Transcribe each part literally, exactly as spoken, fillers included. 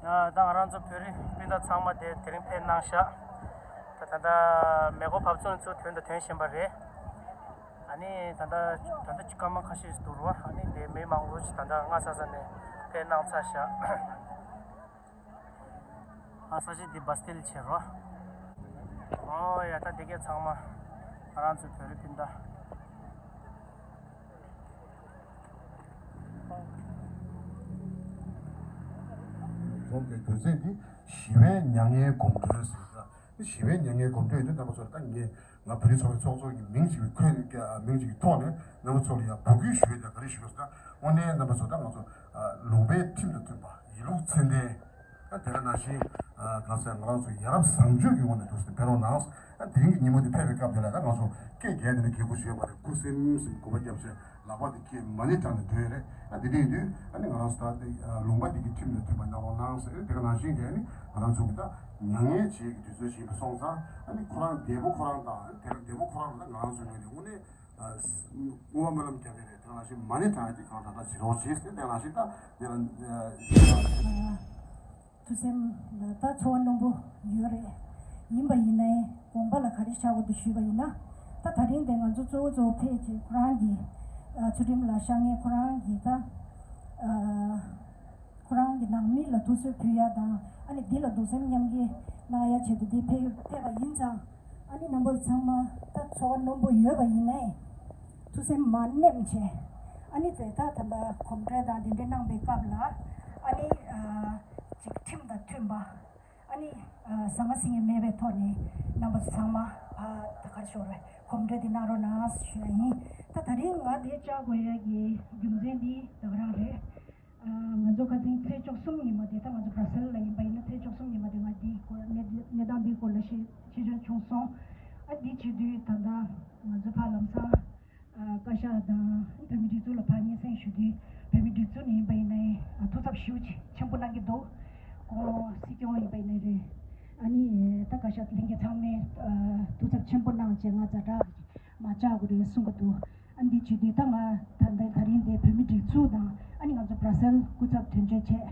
ཡ། ད་ང་རང་ཚོ་བོད་རིགས་སྤུན་ཟླ་ཚང་མ་དེ་དེ་རིང་ཕེབས་གནང་ཤག་ད་ད་ལྟ་མེ་འཁོར་བབས་ཚུགས་ཚུགས་དོན་དང་དོན་བཞིན་པ་རེད། ཨ་ནི་ད་ལྟ་ད་ལྟ་སྐར་མ་ཁ་ཤས་ཤིག་འདུག་རོ། ཨ་ནི་དེ་མི་མང་པོ་ཞིག་ད་ལྟ་སྔ་ས་ས་ནས་ཕེབས་གནང་ཚར་ཤག་ཨ་ས་ཆ་འདི་སྦ་སི་ཏིལ་བྱེད་རོ། ཨོ་ཡ། ད་དེ་གས་ཚང་མ་ང་རང་ཚོའི་བོད་རིགས་སྤུན་ཟླ། ཁོང་གི་དུས་ཚོད་འདི་ཞི་བའི་མྱ་ངན་གོམ་བགྲོད་ཟེར་ཡ། ཞི་བའི་མྱ་ངན་གོམ་བགྲོད་དེ་རྣམ་པ་ཚོ་ད་ངས་ང་བོད་རིགས་ཚོགས་པའི་ཚོགས་གཙོ་གི་མིང་ཅིག་འཁོད་མིང་ཅིག་གི་ཐོག་ནས་རྣམ་པ་ཚོ་ལ་ཡང་འབོད་སྐུལ་ཞུ་ཡ་ད་ག་རེ་ཞུ་དགོས་ཟེར་ན། དངོས་གནས་རྣམ་པ་ཚོ་ད་ང་ཚོ་ལུང་པའི་ཁྲིམས་དང་མཐུན་པ་ཡིན་ལུགས་ཚད་ལྡན། ཨ་དེ་ག་ནང་བཞིན་ཨ་གང་ཟེར་ང་རང་ཚོ་ཡ་རབས་བཟང་སྤྱོད་ཀྱི་ངོས་ནས་འདུག་སེ་ཕེབས་རོགས་གནང་། ཨ་དེ་རིང་གི་ཉིན་མོ་འདི་ཕེབས་པའི་སྐབས་དེ་ལ་ད་ང་ཚོ་སྐད་རྒྱག་དེ་འདྲ་རྒྱག་དགོས་ཞུས་ཡོད་མ་རེད། ཁུ་སིམ་སིམ་གུས་པ་བརྒྱབ་བྱས་ལག་པ་དེ་སྐད་མ་ཎི་བགྲངས་ནས་སྡོད་ཡོད་རེད། ཨ་དེ་འདྲ་ཡིན་དུས་ཨ་ནི་ང་རང་ཚོ་ད་ལུང་པ་འདི་གི་ཁྲིམས་དང་མཐུན་པ་གནང་རོགས་གནང་ཟེར། དེ་ག་ནང་བཞིན་གྱི་ཨ་ནི་ང་རང་ཚོ་གི་ད་མྱ་ངན་བྱེད་ཀྱི་དུས་ཚོད་ཞིག་སོང་ཙང་ཨ་ནི་ཁོ་རང་འདས་པོ་ཁོ་རང་དང་དེ་ལ་འདས་པོ་ཁོ་རང་ལ་ད་ང་རང་ཚོའི་ངོས་ནས་དངོས་གནས་བསྔོ་བ་སྨོན་ལམ་རྒྱབ་ཡོད་རེད། དེ་ག་ནང་བཞིན་མ་ཎི་བགྲངས་ཡ་དེ་གང་དྲག་དྲག་བྱེད་རོགས་བྱེད་ཟེར། དེ་ག་ནང་བཞིན་ད་དེ་ལ། ཐུགས་སེམས་ལ་ད་ཚོར་བ་རྣོན་པོ་ཡོད་རེད། ཡིན་པ་ཡིན་ནའི་དགོངས་པ་ལ་ག་རེ་བཞག་དགོས་འདུག་ཞུས་པ་ཡིན་ན། ད་ད་རིང་དེ་ང་ཚོ་གཙོ་བོ་གཙོ་བོ་ཕེབས་བྱས་ཁོ་རང་གི་ཨ་ཚུལ་ཁྲིམས་ལ་ཤར་མཁན་ཁོ་རང་གི་ད་ཨ་ཁོ་རང་གི་ནང་མི་ལ་ཐུགས་གསོ་ཕུལ་ཡ་དང་ཨ་ནི་འདི་ལ་གདུང་སེམས་མཉམ་སྐྱེད་གནང་ཡ་ཆེད་དུ་འདི་ཕེབས་ཕེབས་པ་ཡིན་ཙང་། ཨ་ནི་རྣམ་པ་ཚང་མ་ད་ཚོར་བ་རྣོན་པོ་ཡོད་པ་ཡིན་ནའི། ཐུགས་སེམས་མ་ནེམ་བྱས། ཨ་ནི་དེ་ད་ད་ལྟ་གོམ་བགྲོད་དང་དེ་འདྲ་གནང་པའི་སྐབས་ལ། ཨ་ནི་ཨ་ཅིག་ཁྲིམས་དང་མཐུན་པ། ཨ་ནི་ཨ་ཟང་ངེ་ཟིང་ངེ་མེད་པའི་ཐོག་ནས་རྣམ་པ་ཚང་མ་ཨ་ད་གར་ཤོར་བའི་གོམ་བགྲོད་དེ་གནང་རོགས་གནང་ཞུ་ཡ་ཡིན། ད་ད་རིང་ང་དེ་བཅར་དགོས་ཡ་གི་རྒྱུ་མཚན་འདི་ད་ག་རང་རེད། ང་ཚོ་ཁ་སང་ཚེས་བཅུ་གསུམ་ཉིན་མོ་དེ་ད་ང་ཚོ་བྷ་ར་སེལ་ལ་ཡིན་པ་ཡིན་ན། ཚེས་བཅུ་གསུམ་ཉིན་མོ་དེ་ང་འདིའི་སྐོར་གནས་གནས་སྟངས་འདིའི་སྐོར་ལ་ཤེས་ཤེས་བྱུང་བྱུང་སོང་། ཨ་འདི་བྱེད་དུས་ད་ལྟ་ང་ཚོ་ཕར་ལམ་སང་ཨ་བཀའ་ཤག་དང་བོད་མི་སྒྲིག་འཛུགས་ལ་ཕར་སྙན་སེང་ཞུ་དུས་བོད་མི་སྒྲིག་འཛུགས་ནས་ཡིན་པ་ཡིན་ན་ཨ་ཐུགས་འཚབ་ཞེ་པོ་ཅིག་ཆེན་པོ་གནང་གི་འདུག་ཁོང་སྲིད་སྐྱོང་ཡིན་པ་ཡིན་ན་རེད། ཨ་ནི་ད་བཀའ་ཤག་ལྷན་རྒྱས་ཚང་མས་ཨ་ཐུགས་འཚབ་ཆེན་པོ་གནང་བྱས་ང་ཛ་དྲག་མ་བཅར་དགོས་རེད་གསུང་གི་འདུག་ཨ་འདི་བྱེད་དུས་ད་ང་ད་ལྟ་ད་རིང་འདི་བོད་མི་སྒྲིག་འཛུགས་དང་ཨ་ནི་ང་ཚོ་བྷ་ར་སེལ་སྐུ་ཚབ་དོན་གཅོད་བྱས།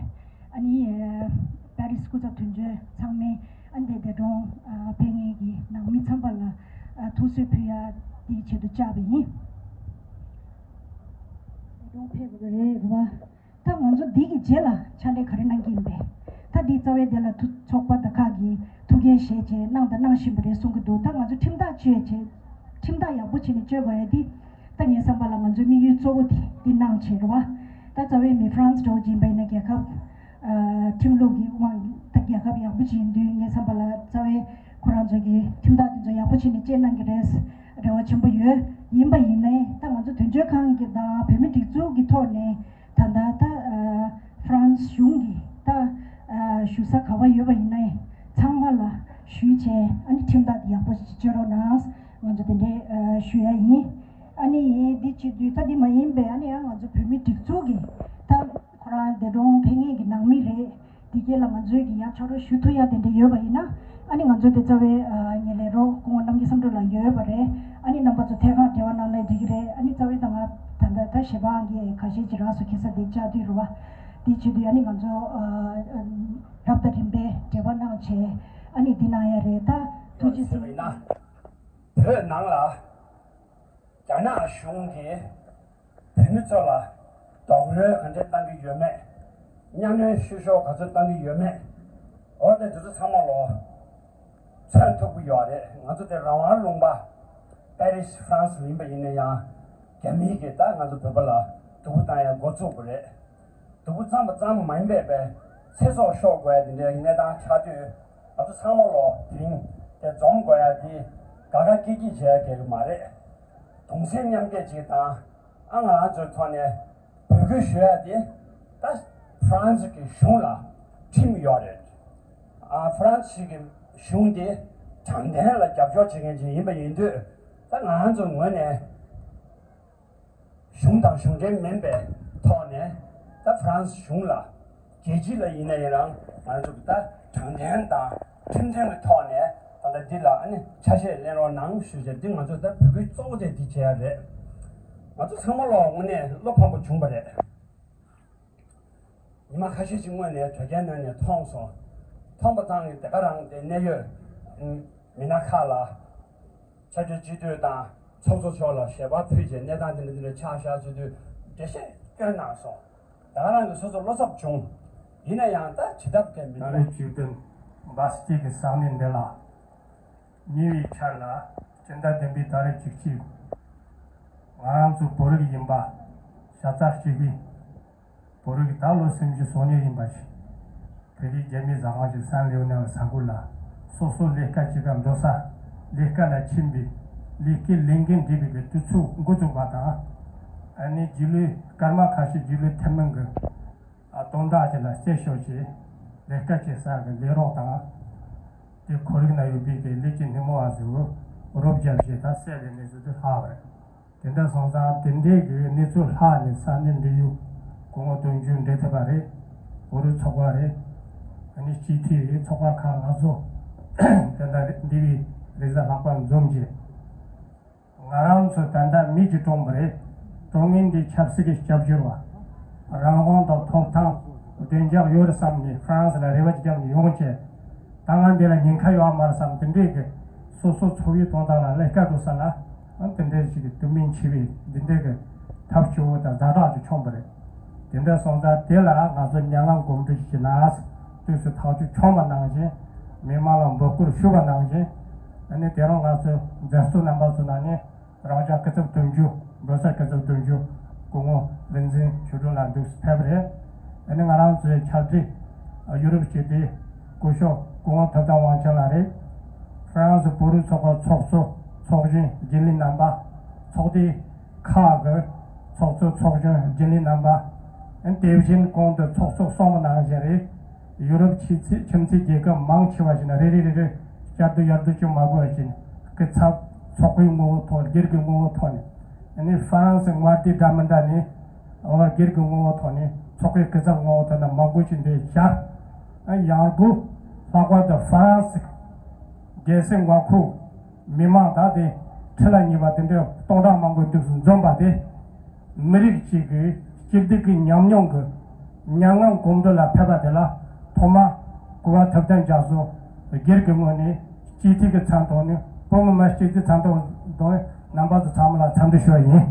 ཨ་ནི་ཨ་པེ་རིས་སྐུ་ཚབ་དོན་གཅོད་ཚང་མས་ཨ་འདི་འདས་གྲོངས་ཨ་ཕེབས་མཁན་གྱི་ནང་མི་ཚང་མ་ལ་ཨ་ཐུགས་གསོ་ཕུལ་ཡ་འདི་ཆེད་དུ་བཅར་བ་ཡིན། འདས་གྲོངས་ཕེབས་པ་རེད་རེད་བ། ད་ང་ཚོ་འདི་གི་རྗེས་ལ་ཕྱག་ལས་ག་རེ་གནང་གི་ཡིན་པས། ད་འདི་རྩ་བའི་དེ་ལ་ཐུ་ཚོགས་པ་དང་ཁག་གིས་ཐུགས་འགན་བཞེས་བྱས་གནང་དང་གནང་བཞིན་པ་རེད་གསུང་གི་འདུག་ད་ང་ཚོ་ཁྲིམས་ཐག་གཅོད་བྱས་ཁྲིམས་ཐག་ཡག་པོ་བྱས་ནས་གཅོད་དགོས་ཡ་འདི་ད་ངའི་བསམ་པ་ལ་ང་ཚོའི་དམིགས་ཡུལ་གཙོ་བོ་དེ་འདི་གནང་བྱས་རེད་བ། ད་རྩ་བའི་མི་ཧྥ་རན་སི་འདྲ་བོ་ཅིག་ཡིན་པ་ཡིན་ན་རྒྱལ་ཁབ་ཨ་ཁྲིམས་ལུགས་ཀྱི་དབང་ད་རྒྱལ་ཁབ་ཡག་པོ་ཅིག་ཡིན་དུས་ངའི་བསམ་པ་ལ་རྩ་བའི་ཁོ་རང་ཚོ་གི་ཁྲིམས་ཐག་དེ་ཚོ་ཡག་པོ་བྱས་ནས་བཅད་གནང་གི་རེད་རེ་བ་ཆེན་པོ་ཡོད། ཡིན་པ་ཡིན་ནའི་ད་ང་ཚོ་དོན་གཅོད་ཁང་གི་དང་བོད་མི་སྒྲིག་འཛུགས་ཀྱི་ཐོག་ནས། ད་ལྟ་ད་ཨ་ཧྥ་རན་སི་གཞུང་གིས་ད་ཨ་ཞུ་ས་ག་པར་ཡོད་པ་ཡིན་ནའི་ཚང་མ་ལ་ཞུས་བྱས་ཨ་ནི་ཁྲིམས་ཐག་དེ་ཡག་པོ་ཞིག་གཅོད་རོགས་གནང་། ང་ཚོ་དེ་འདྲའི་ཨ་ཞུ་ཡ་ཡིན། ཨ་ནི་འདི་བྱེད་དུས་ད་འདི་མ་ཡིན་པའི་ཨ་ནི་ཡང་ང་ཚོ་བོད་མི་སྒྲིག་འཛུགས་ཀྱི་ད་ཁོ་རང་འདས་གྲོངས་ཕེབས་མཁན་གྱི་ནང་མི་རེད། འདི་སྐད་ལ་ང་ཚོས་ཀྱི་ཡང་ཕྱག་རོགས་ཞུ་ཐུབ་ཡ་དེ་འདྲ་ཡོད་པ་ཡིན་ན། ཨ་ནི་ང་ཚོ་དེ་རྩ་བའི་ཨ་ངེས་ལེགས་རོགས་སྐུ་ངོ་རྣམ་རྒྱལ་བསམ་གྲུབ་ལགས་ཡོད་པ་རེད། ཨ་ནི་རྣམ་པ་ཚོ་ཐད་ཀར་འབྲེལ་བ་གནང་ན་འགྲིག་གི་རེད། ཨ་ནི་རྩ་བའི་ད་ང་ད་ལྟ་ད་ཞལ་པར་གྱི་ཁ་ཤས་ཅིག་རག་སོང་། ཁ་སང་དེ་བཅར་དུས་རེད་བ། དེ་བྱེད་དུས་ཨ་ནི་ང་ཚོ་ཨ་རབ་དང་རིམ་པས་འབྲེལ་བ་གནང་བྱས་ཨ་ནི་འདི་གནང་ཡ་རེད། ད་ཐུགས་རྗེ་ཆེ། ཡིན་ན་བོད་ནང་ལ། རྒྱ་ནག་གཞུང་གིས་བོད་མི་ཚོ་ལ་རྡོག་རོལ་ག་འདྲས་བཏང་གི་ཡོད་མེད། གཉའ་གནོན་བཤུ་གཞོག་ག་ཚོད་བཏང་གི་ཡོད་མེད། འོ་དེ་དེ་ཚོ་ཚང་མ་ལོ་མཚོན་ཐུབ་ཀྱི་ཡོད་རེད། ང་ཚོ་དེ་རང་དབང་ལུང་པ་པེ་རིས་ཧྥ་རན་སི་ཡིན་པ་ཡིན་ན་ཡང་རྒྱ་མིའི་གིས་ད་ང་ཚོ་བོད་པ་ལ་སྡུག་པོ་བཏང་ཡ་འགོ་བཙུགས་པ་རེད། སྡུག་པོ་བཏང་པ་ཙམ་མ་ཡིན་པའི་པའི་ཚེ་སྲོག་ཤོར་དགོས་ཡ་དེ་འདྲའི་གནས་སྟངས་ཆགས་དུས་ང་ཚོ་ཚང་མ་ལོ་དེ་རིང་དེ་འཛོམས་དགོས་ཡ་དེ་དགའ་དགའ་སྐྱིད་སྐྱིད་བྱེད་ཡ་གལ་གི་མ་རེད། གདུང་སེམས་མཉམ་སྐྱེད་ཅིག་དང་ཨ་ང་རང་ཚོའི་ཐོག་ནས་འབོད་སྐུལ་ཞུ་ཡ་དེ་ད་ཧྥ་རན་སི་གི་གཞུང་ལ་ཁྲིམས་ཡོད་རེད། ཨ་ཧྥ་རན་སི་གི་གཞུང་དེ་དྲང་བདེན་ལ་རྒྱབ་སྐྱོར་བྱེད་མཁན་ཅིག་ཡིན་པ་ཡིན་དུས་ད་ང་རང་ཚོའི་ངོས་ནས། གཞུང་དང་གཞུང་འབྲེལ་མིན་པའི་ཐོག་ནས་ད་ཧྥ་རན་སི་གཞུང་ལ་རྒྱལ་སྤྱི་ལ་ཡིན་ན་ཡིན་རང་ང་ཚོ་གི་ད་དྲང་བདེན་དང་ཁྲིམས་མཐུན་གྱི་ཐོག་ནས་ད་ལྟ་འདི་ལ་ཨ་ནི་ཆ་ཤས་ལེན་རོགས་གནང་ཞུ་བྱས་འདི་ང་ཚོ་ད་འབོད་སྐུལ་གཙོ་བོ་དེ་འདི་བྱེད་ཡ་རེད། ང་ཚོ་ཚང་མ་ལོ་དངོས་གནས་བློ་ཕམ་པོ་བྱུང་བ་རེད། ཉི་མ་ཁ་ཤས་ཤིག་སྔོན་ནས་དྲ་རྒྱའི་ནང་ནས་མཐོང་སོང་། མཐོང་པ་ཙམ་གྱིས་དེ་ག་རང་དེ་གནད་ཡོད་མི་སྣ་ཁག་ལ་ཆབ་སྲིད་སྤྱི་འཐུས་དང་ཚོགས་གཙོ་མཆོག་ལ་ཞལ་པར་ཕུལ་རྗེས་གནས་སྟངས་དེ་འདྲ་དེ་འདྲ་ཆགས་བཞག་ཚུལ་དུ་འགྲེལ་བཤད་བསྐྱོན་གནང་སོང་། ད་ག་རང་གིས་སོ་སོ་བློ་འཚབ་བྱུང་། ཡིན་ན་ཡང་ད་བྱེད་ཐབས་གལ་མི་འདུག་ད་རེས་བཅུ་བདུན་འབའ་སི་ཀྱི་ས་གནས་འདི་ལ། ཉེ་བའི་ཆར་ལ་སྤྱི་ཟླ་བདུན་པའི་ཏ་རིག་བཅུ་གཅིག་ང་རང་ཚོ་བོད་རིགས་ཡིན་པ་ཤ་ཚ་གཅིག་པའི་བོད་རིགས་ད་ལོ་སུམ་ཅུ་སོ་གཉིས་ཡིན་པ་ཞིག་བོད་རིགས་རྒྱ་མིའི་ཟ་ཁང་ཞིག་སན་ལེའོ་ནེལ་ས་ཁུལ་ལ་སོ་སོ་ལས་ཀ་བྱེད་ག་འགྲོ་ས་ལས་ཀ་ལ་ཕྱིན་པའི་ལས་ཀའི་ལས་འགན་སྒྲུབ་པའི་དུས་ཚོད་འགོ་བཙུགས་པ་དང་། ཨ་ནི་རྗེས་ལུས་སྐར་མ་ཁ་ཤས་རྗེས་ལུས་ཐེངས་མང་གི་ཨ་དོན་དག་ཅིག་ལ་རྩད་ཞོར་གྱི་ལས་ཀ་བྱེད་ས་གི་ལས་རོགས་དང་། དེ་ཁོར་ཡུག་ན་ཡོད་པའི་གི་ལས་ཀྱི་སྣེ་མོ་བ་ཟེར་བོ་རོབ་རྒྱབ་བྱེད་ད་སད་ལས་གནས་ཚུལ་དེ་ལྷག་པ་རེད། དེ་འདྲ་སོང་ཙང་དེ་འདྲའི་གི་གནས་ཚུལ་ལྷག་ནས་ས་གནས་འབྲེལ་ཡོད་སྐུ་ངོ་དོན་གཅོད་འབྲེལ་ཐུབ་པ་རེད། བོད་རིགས་ཚོགས་པ་རེད། ཨ་ནི་སྤྱི་འཐུས་རེད། ཚོགས་པ་ཁག་ལ་སོགས་དེ་འདྲ་འདི་བའི་རེས་གཟའ་ལྷག་པ་འཛོམས་རྗེས། ང་རང་ཚོ་ད་ལྟ་མི་གཅིག་གྲོངས་པ་རེད། གྲོངས་མཁན་འདི་ཆབ་སྲིད་ཀྱི་སྐྱབས་བཅོལ་བ། རང་དབང་དང་ཐོབ་ཐང་བདེ་འཇགས་ཡོད་རེད་བསམ་ནས་ཧྥ་རན་སི་ལ་རེ་བ་བརྒྱབ་ནས་ཡོང་བྱས། ད་ང་འདི་ལ་ཉེན་ཁ་ཡོད་མ་རེད་བསམ་དེ་འདྲས་ཀྱི་སོ་སོ་འཚོ་བའི་དོན་དག་ལ་ལས་ཀ་འགྲོ་ས་ལ་དེ་འདྲས་ཞིག་གི་དུ་མིན་ཆེ་བའི་འདི་འདྲས་ཀྱི་ཐབས་སྐྱོ་བོ་དང་ཛ་དྲག་ཅིག་བྱུང་པ་རེད། དེ་འདྲ་སོང་ཙང་དེ་ལ་ང་ཚོ་མྱ་ངམ་གོམ་བགྲོད་ཀྱི་ནང་དུས་སུ་ཐག་གཅོད་བྱུང་བ་ནང་བཞིན། མི་མང་ལ་འབོད་སྐུལ་ཞུ་བ་ནང་བཞིན། ཨ་ནི་དེ་རིང་ང་ཚོའི་མཛད་གཙོ་རྣམ་པ་ཚོ་ནང་ནས་རང་ཅག་སྐུ་ཚབ་དོན་གཅོད། བོད་ས་སྐུ་ཚབ་དོན་གཅོད་སྐུ་ངོ་རིག་འཛིན་ཆོས་སྒྲོན་ལགས་འདུག་ཕེབས་པ་རེད། ཨ་ནི་ང་རང་ཚོའི་ཕྱག་སྦྲེལ་ཡུ་རོབ་སྤྱི་མཐུན་སྐུ་ཞབས་སྐུ་ངོ་ཐུབ་བསྟན་དབང་ཆེན་ལགས་རེད། ཧྥ་རན་སི་བོད་རིགས་ཚོགས་པ་ཚོགས་གཙོ་ཚོགས་གཞོན་རྒྱུན་ལས་རྣམ་པ། ཚོགས་སྡེ་ཁག་གི་ཚོགས་གཙོ་ཚོགས་གཞོན་རྒྱུན་ལས་རྣམ་པ། དེ་བཞིན་གོང་དུ་ཚོགས་གཙོ་གསུངས་པ་ནང་བཞིན་རེད། ཡུ་རོབ་ཁྱིམ་མཚེས་ཁྱིམ་མཚེས་རྒྱལ་ཁབ་མང་ཆེ་བ་ཞིག་ནས་རེ་རེ་རེ་རེ་བསྐྱར་ཟློས་ཡར་ཟློས་བྱེད་མ་དགོས་པ་བཞིན་སྐུ་ཚབ་ཚོགས་པའི་ངོ་བོ་ཐོག་སྒེར་གྱི་ངོ་བོ་ཐོག་ནས་ཨ་ནི་ཧྥ་རན་སི་མངའ་སྡེ་འདྲ་མི་འདྲ་ནས་འོ་སྒེར་གྱི་ངོ་བོ་ཐོག་ནས་ཚོགས་པའི་སྐུ་ཚབ་ངོ་བོ་ཐོག་ནས་མང་པོ་ཞིག་འདིར་བཅར། ཡང་སྒོས་ལྷག་པར་དུ་ཧྥ་རན་སི་རྒྱལ་སའི་མངའ་ཁོངས་མི་མང་དག་དེ་ཁྲི་ལ་ཉེ་བ་དེ་འདྲའི་སྟོང་ཕྲག་མང་པོ་འདུག་སུ་འཛོམས་པ་དེ། མི་རིགས་གཅིག་གི་སྐྱིད་སྡུག་གི་ཉམས་མྱོང་གི་མྱ་ངམ་གོམ་བགྲོད་ལ་ཕེབས་པ་དེ་ལ་ཐོག་མ་སྐུ་པར་ཐུབ་བསྟན་རྒྱ་མཚོ་སྒེར་གྱི་ངོས་ནས་སྤྱི་འཐུས་ཀྱི་མཚན་ཐོག་ནས་བོད་མི་མང་སྤྱི་འཐུས་མཚན་ཐོག་ནས་རྣམ་པ་ཚོ་ཚང་མ་ལ་འཚམས་འདྲི་ཞུ་བ་ཡིན།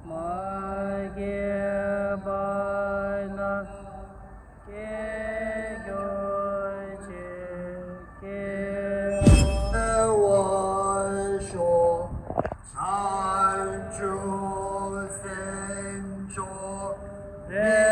མ་སྐྱེས་པ་ན་སྐྱེ་གྱུར་ཅིག། སྐྱེ་བར་ཤོག། བྱང་ཆུབ་སེམས་མཆོག་ལས།